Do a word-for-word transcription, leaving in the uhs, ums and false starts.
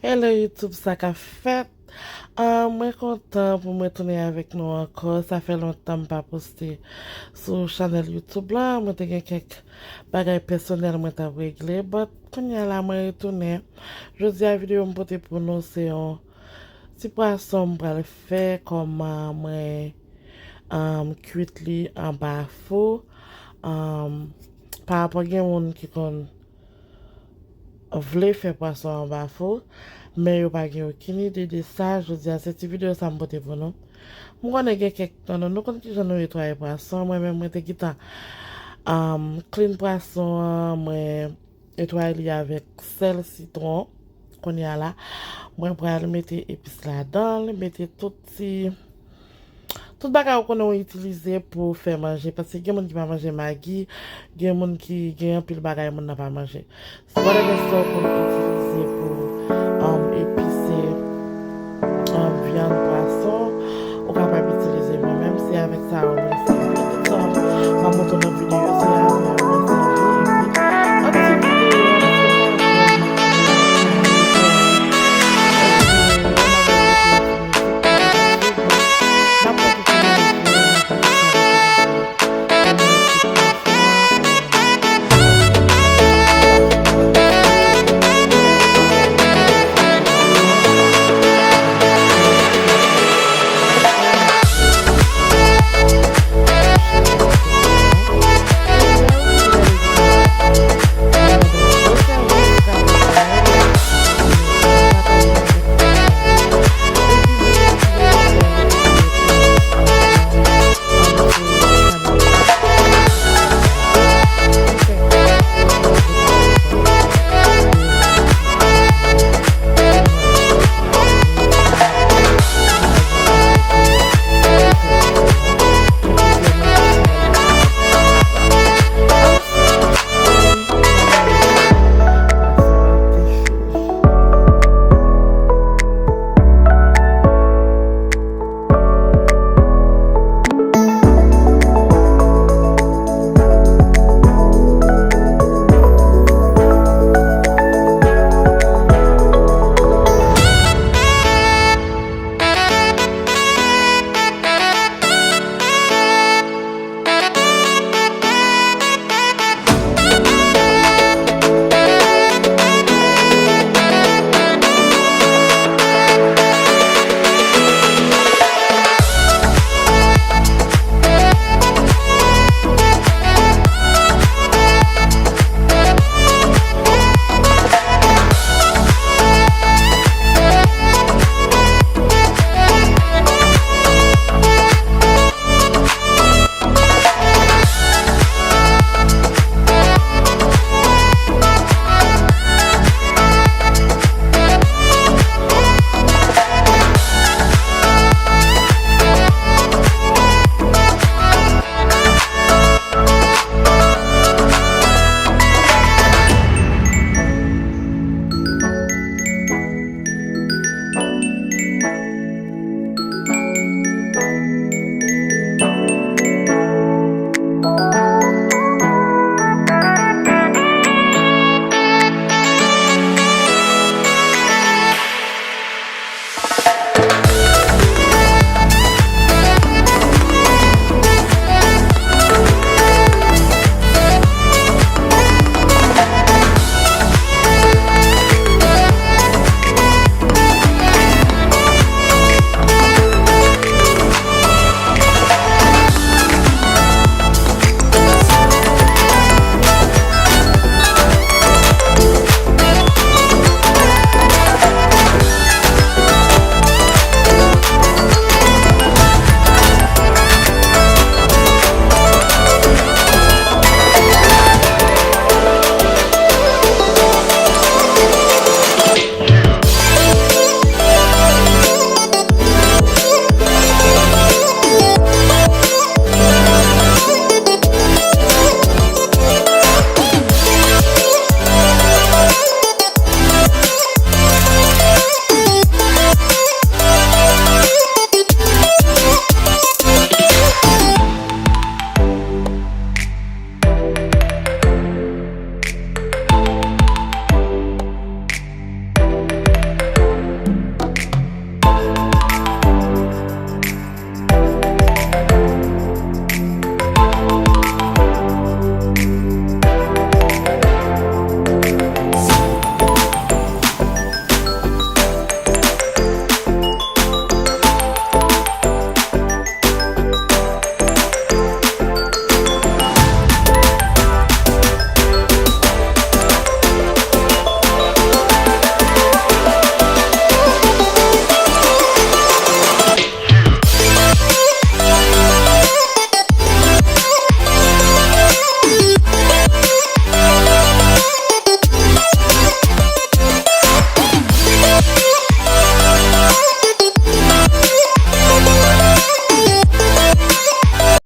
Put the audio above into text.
Hello YouTube, sa k ap fèt? Ah, mwen kontan pou mwen tounen avèk nou ankò. Sa fè lontan m pa poste sou chanèl YouTube la. Mwen te gen kèk bagay pèsonèl mwen t ap regle, but kounye a la mwen retounen. Jodi a videyo m pote pou nou se yon ti pwason m pral fè, kòman mwen um, kwit li anba fou. Um, pa rapò gen moun ki konn vle fè pwason anba fou, men yo pa gen okenn ide de sa. Jodi a se ti videyo sa m pote pou nou. M konnen gen kèk nan nou, nou konn kijan nou netwaye pwason. Mwen menm mwen te gentan um, clean pwason an, mwen netwaye li avèk sèl, sitwon. Kounye a la, mwen pral mete epis ladan l, mete tout ti tout bagay ou konnen ou itilize pou fè manje, paske gen moun ki pa manje magi, gen moun ki gen anpil bagay moun nan pa manje. Whatever sa ou konn itilize